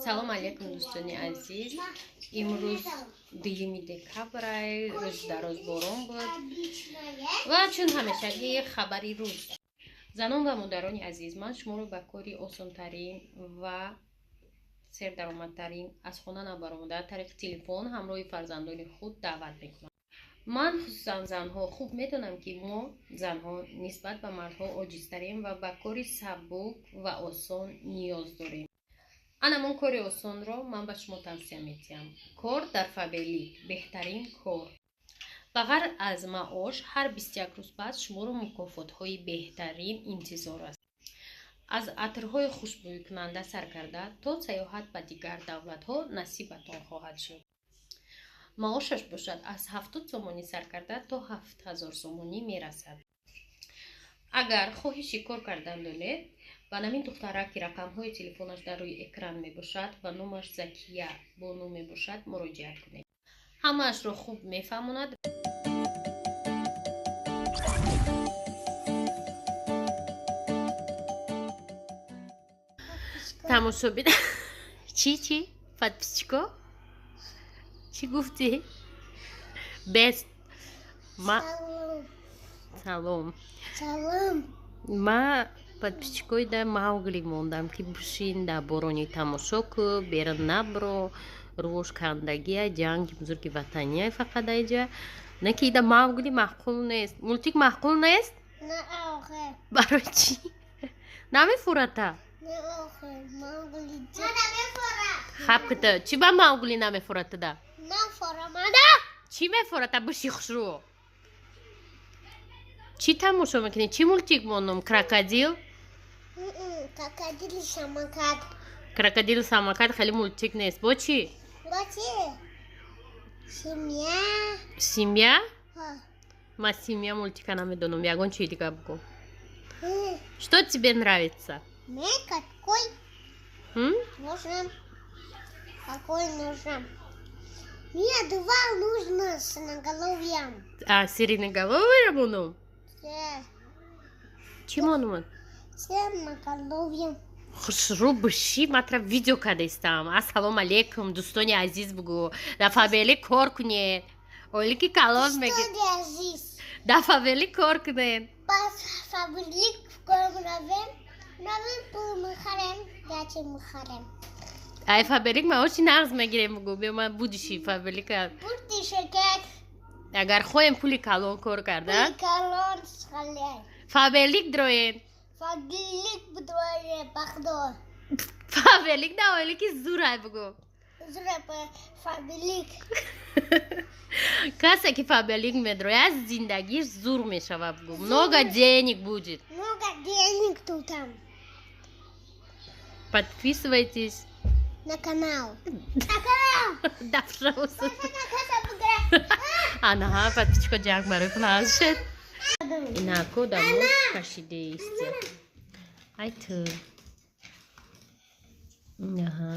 Салом алейкум, дӯстони азиз. Имрӯз 2 декабр, рӯзи дароз борон буд ва чун ҳамешагӣ хабари рӯз. Занон ва модарони азиз, ман шуморо ба кори осонтарин ва сердаромадтарин аз хона набаромада тариқи телефон ҳамроҳи фарзандони худ даъват мекунам. Ман хусусан занҳо хуб медонам, ки мо занҳо нисбат ба мардҳо оҷизтарем ва ба кори сабук ва осон ниёз дорем. Анамон кори осонро ман ба шумо тавсия медиҳам. Кор дар Фаберлик беҳтарин кор. Ба ғайр аз маош, ҳар 21 рӯз пас шуморо мукофотҳои беҳтарин интизор аст. Аз атрҳои хушбӯйкунанда сар карда то сайёҳат ба дигар давлатҳо насибатон хоҳад шуд. Маошаш бошад аз 70 сомонӣ сар карда то 7000 сомонӣ мерасад. Агар хоҳиши кор кардан доред, ба намин духтара, ки рақамҳои телефонаш дар рӯи экран мебошад ва номаш Закия Бону мебошад, муроҷиат кунед. Ҳамаашро хуб мефаҳмонад. Тамошобин, чӣ, чӣ, подписчико, чӣ гуфтӣ? Бест ма. Салом. Салом. Ма подписчикои да Маугли мондам, ки бушин да борони тамошо ку, берун набро, рӯш кандагия, ҷанги бузурги ватания фақат айҷа. Не ки ида Маугли маъқул нест, мультик маъқул нест. Не, охе. Барои чӣ намефурата? Не, охе. Маугли намефура. Хаб кита, чӣ ба Маугли намефуратада? Нафура мада. Чӣ мефурата? Буши хушрӯ. Чӣ тамошо мекунӣ? Чӣ мультик мондум? Крокодил? Крокодил самокат. Крокодил самокат хеле мультик нест. Бо чӣ? Бо чӣ? Семья. Семья. Ма семья мультика намедонам. Ягон чизи дига бугӯ. Что тебе нравится? Мне какой нужен, какой нужен. Мне два нужно с наголовьем. А сиреноголовый монум? Чӣ монумад? С наголовьем. Хушрӯ буши, матра видео кардастам. Ассалому алейкум, дӯстони азиз, бугӯ. Дар Фаберлик кор кунед, ойлики калон меги. Дӯстони азиз. Дар Фаберлик кор кунед. Ба Фаберлик кор равем, равем, пул мехарем, гачи мехарем. Ай Фаберлик маоши нағз мегирем, бугӯ. Биё, ман будиши Фаберлика. Бурди ширкат. Агар хоҳем пули калон кор карда, Пули калон хале. Фаберлик дроен. Фаберлик бидроем, бахдо. Фаберлик да ойлики зурай, бугӯ. Зура Фаберлик. Касе ки Фаберлик медрояд, зиндагиш зур мешавад, бугӯ. Много денег будет. Много денег тут там. Подписывайтесь на канал. На канал. Да, пожалуйста. Анаҳа, подписчико ҷанг барои пулашед. Инако дамо кашидаисти. Ай ту. Аҳа.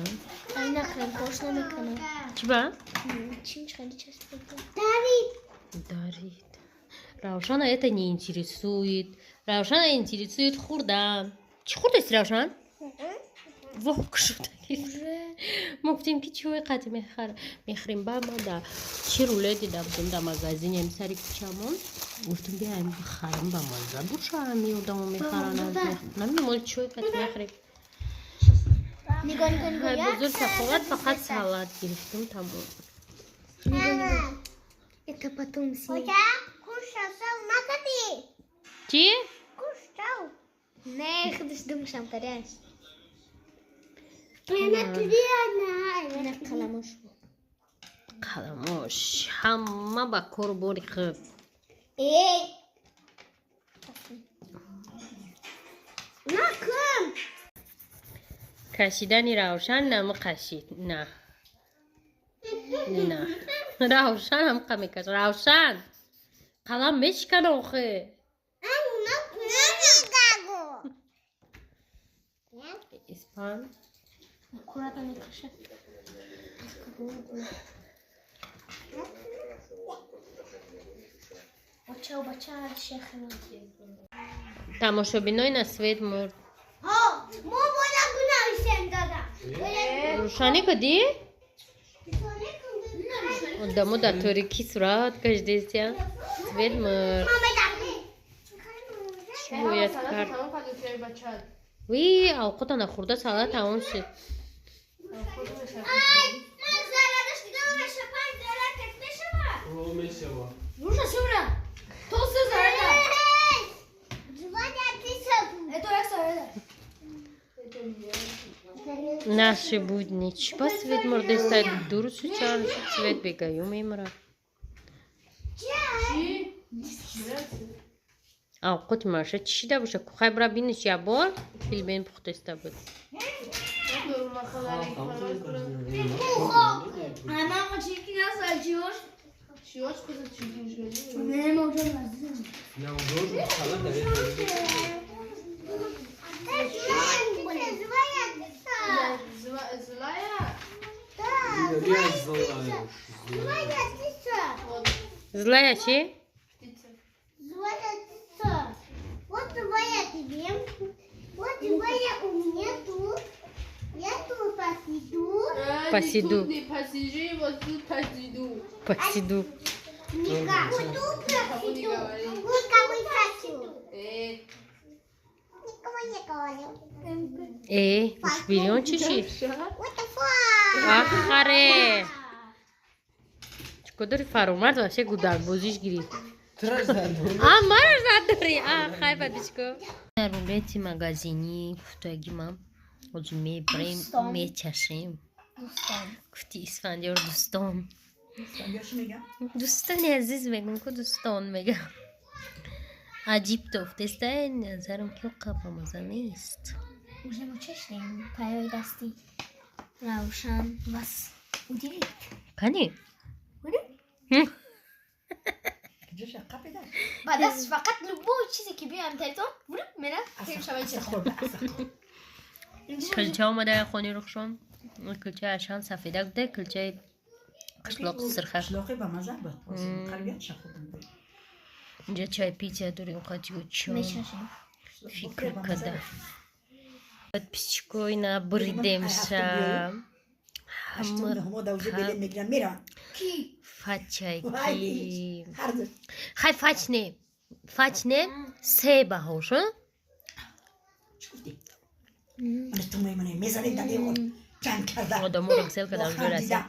Ай нахрен кош намекунам. Чӣ ба? Чим хеле часпида. Дарид. Дарид. Равшана это не интересует. Равшана интересует хурдан. Чӣ хурдест, Равшан? Вох, шудаги. Мо гуфтем, ки чиҳои қатъи мехӯрем. Ба ма да чӣ руле дида будем да магазине сари кӯчамон. Гуфтем, биаем бихарем, ба мазза боша, ҳами одамо мехаранд. Намедонам, оли чиҳои қатъи мехӯрем. Нигоҳ, нигоҳ, нигоҳ. Бузург саховат, фақат салат гирифтем, тамом. Это потом съем. Кушал, накати. Чӣ? Кушал. Не, худаш думашам каряш. Қаламош. Қаламош ҳама ба кору бори худ. Эй! Накун. Кашидани Равшан намақашид. На, на, Равшан ҳамқа мекаш. Равшан, қалам мешикана охе. Испан. Аккуратно мекаша. Бача, бача, шех. Тамошобинои на свет мурд. Мо бояд бинависем, дада. Рӯшанӣ кадӣ? Одамо дар торикӣ сурат кашидестия. Свет мурд. Чӣ бояд кард? Ви, авқота нахӯрда, салат тамом шуд. Ман зарараш дидам, меша, панҷ зарар кат мешава. О, мешава. Нужно сюда. То се зарада. Злая птица. Это як зарада. Наши будни. Чӣ ба свет мурдеста? Дуруст чанд шуд, свет бегаю мемурад. Чӣ? Авқоти маша чӣ шида боша? Хай, бира биниш, ябор пельмень пухтеста буд. Мама, чики нас зачешь? Не можем. Не, он должен салат давай. Злая птица. Злая? Да, Я злая. злая птица. Злая чӣ? Злая птица. Вот твоя тебе. Вот твоя у меня тут. Я тут посиду. Посиду. Не посижи, вот тут посиду. Посиду. Никак. Вот тут посиду. Никого не хочу. Никого не говорю. Э, гӯшбирён чӣ шид? What the fuck? Ахаре, чӣ кор дори? Фаромард вообще гудакбозиш гирифт. Траш задор. А, мараш задорӣ. А, хай, бадичко. Рулети магазини гуфтаги ман ҳозир мебарем, мечашем. Гуфти Исфандиёр, дӯстон, дӯстони азиз, мегӯм ку, дӯстон мегам, аҷиб тофтеста, назарам ки қабамаза нест. Уже мы чешем пайой дасти Раушан вас удивит. Кани. Ҷоша қапида. Ба даст фақат любой чизе ки биёям тартон, вруп мера, кем шавад чеша. Хӯрда аса. Килча омада хони рухшон, килчаи ашан сафедак буда, килчаи қишлоқ сирхак. Қишлоқи ба маза буд. Қалбиятша хуб буд. Инҷа чай пития дорем, қатиё чо Мечашем. фикр када. Подписчикои набуридемша. Ҳаштум нуҳумо давҷа белен мегиран, мераванд. Ки? Фачайки. Ҳар ду. Хай, фач не, фач не, се баҳош. Чӣ гуфтӣ? Мана ту мемонӣ, мезанӣ дар девор. Ҷанг карда. Одаморо гусел карда, онҷо расид.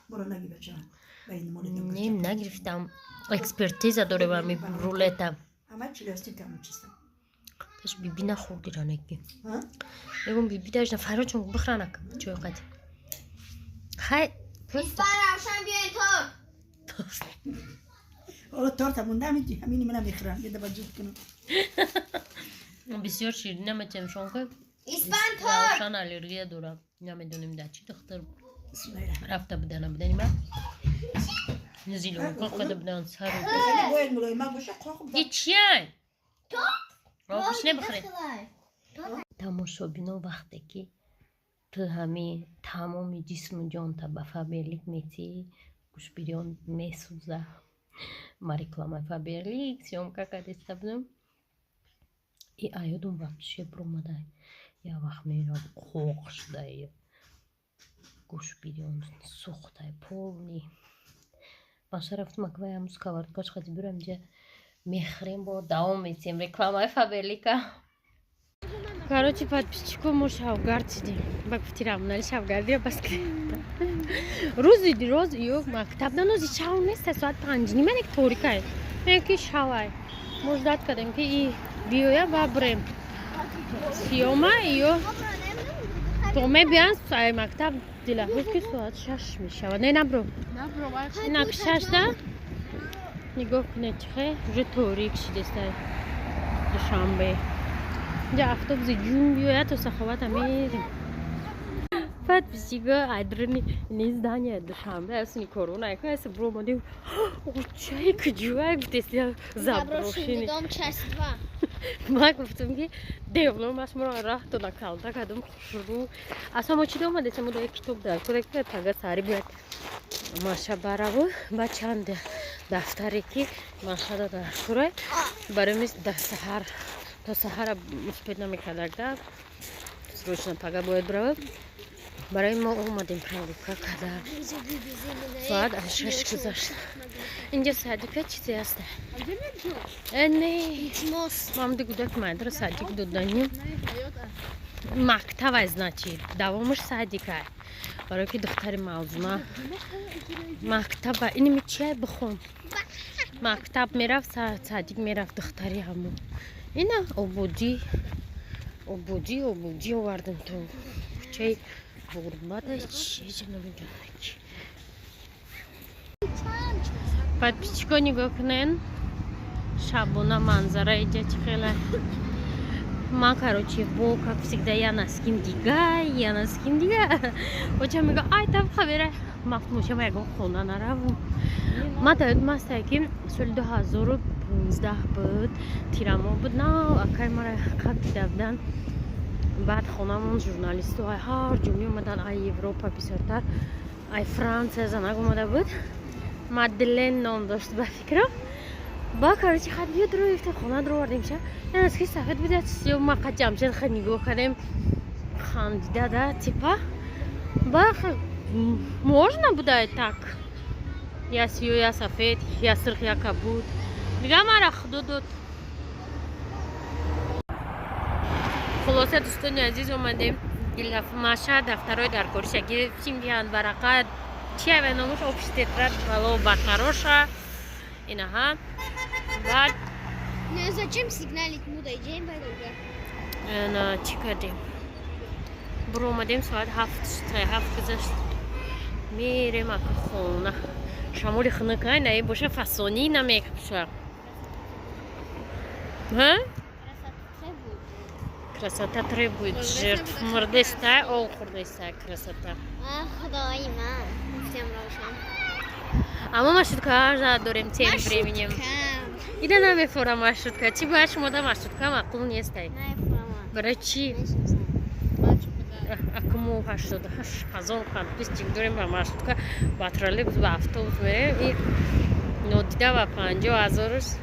Моро наги, бача. Ба ин моли. Не, нагирифтам, экспертиза дорем ами рулета. Ама чилёсти тамом чиста. Таш биби нахӯрди ранеки. Мегум, биби даш на, фарочон бихранак чой қати. Хай, просто. Исфан, Равшан, биёен торт. Ҳоло торта монда, ҳамини мана мехӯрам. Беда ба ҷуд кунам. Бисёр ширин наметем, шонка. Исфан, торт. Равшан аллергия дорам, намедонем дар чӣ духтар Бисмиллаҳир. рафта буда, набудани ма зилонка қада будан сару. Бояд мулоима боша, қоқ. И чияй? Робиш небихӯред. Тамошобино, вақте ки ту ҳами тамоми ҷисму ҷонта ба Фаберлик метиҳӣ, гӯшбирён месӯза. Ма рекламаи Фаберлик съёмка кардиста будам и аёдум вообще биромадай, як вақт мерам, қоқ шудай, гӯшбирён сӯхтай полный. Маша рафтум, аквай ҳамун сковородкаш хади бирам, инҷа мехӯрем, бо давом метиҳем рекламаи Фаберлика. Короче, подписчико, мо шавгард шидем. Ба гуфти Рамонали, шавгардиро бас рӯзи роз ё мактаб нанози шав неста, соат 5:30 нек торикай, ки шавай. Мо ждать кардем, ки и биёя ва бирем сиёма ё то мебиён ай мактаб. Дилафрӯз ки соат 6 мешавад. Не, набро, инак 6-да нигоҳ кунед, чихе уже торик шидеста. Душанбе инҷа автобуси ҷун биёяд, то Саховата мерем. Подписчико, айдрини не здание Душанбе асни корона айса бромадем, очай куҷуай гуфтест, заброшенный. Дом, часть 2. Ман гуфтам, ки девно маш моро раҳ дода, калта кардам хушрӯ. Асло мо чӣ омадесем? Мо як китоб дар кора, ки пага сари бояд маша бараву ба чанд дафтаре, ки машада дар кора барои мис, дар саҳар то саҳара успеть намекардак да. Срочно пага бояд бирава. Барои мо омадем прогулка када. Соат аз 6 гузашт. Инҷа садика чизе аст? Не, мамди гудак майдра садик доданем. Мактабай, значит, давомаш садикай. Барои ки духтари мавзума мактаба иними чиай бихон. Мактаб мерафт, садик мерафт духтари ҳамон. Ина ободӣ, ободӣ, ободӣ овардем то кӯчаи ғурбата чизе намедонам чи. Подписчико, нигоҳ кунен, шабона манзара иҷа чӣ хела. Ман, короче, бо, как всегда, я носким дига, я носким дига. Оча мега, ай там хабера. Мафмушама ягон хона наравум. Ма даёдам астае, ки соли 2015 буд, тирамоҳ буд, нав акай мара қаб дида будан. Баъд хонамон журналисту ай ҳар ҷо меомадан, ай Европа бисёртар, ай Франсия занак омада буд. Мадлен ном дошт, ба фикрам. Ба, короче, хат биё дро гифта, хона дро овардем ша. Я носки сафед буд, ё ма қад Ҷамшед ха нигоҳ кардем, хандида да, типа. Ба можно буда так. Я сиё, я сафед, я сирх, я кабуд. Дига мара худо дод. Хулоса, дӯстони азиз, омадем маша дафтарои дар кориша гирифтим, гиҳанд варақа чи ава номуш, общий тетрадь бало батароша инаҳа. Баъд Не, зачем сигналить, мудайҷем байдога. На чӣ кардем, буромадем, соат 7, 7 гузашт, мерем ака хона. Шамоли хунукай наи боша, фасонӣ намекапша. Красота требует жертв. Мурдестай, ов хурдестай красота. Худои ман, гуфтем равшан. Аммо маршрутка дорем тем временем. Ида намефора маршрутка. Чӣ бояд, шумо да маршрутка маъқул нестай? Барои чӣ? Акму 88 000 подписчик дорем, ба маршрутка, ба троллейбус, ба автобус мерем и нодида ба 50 000-ш.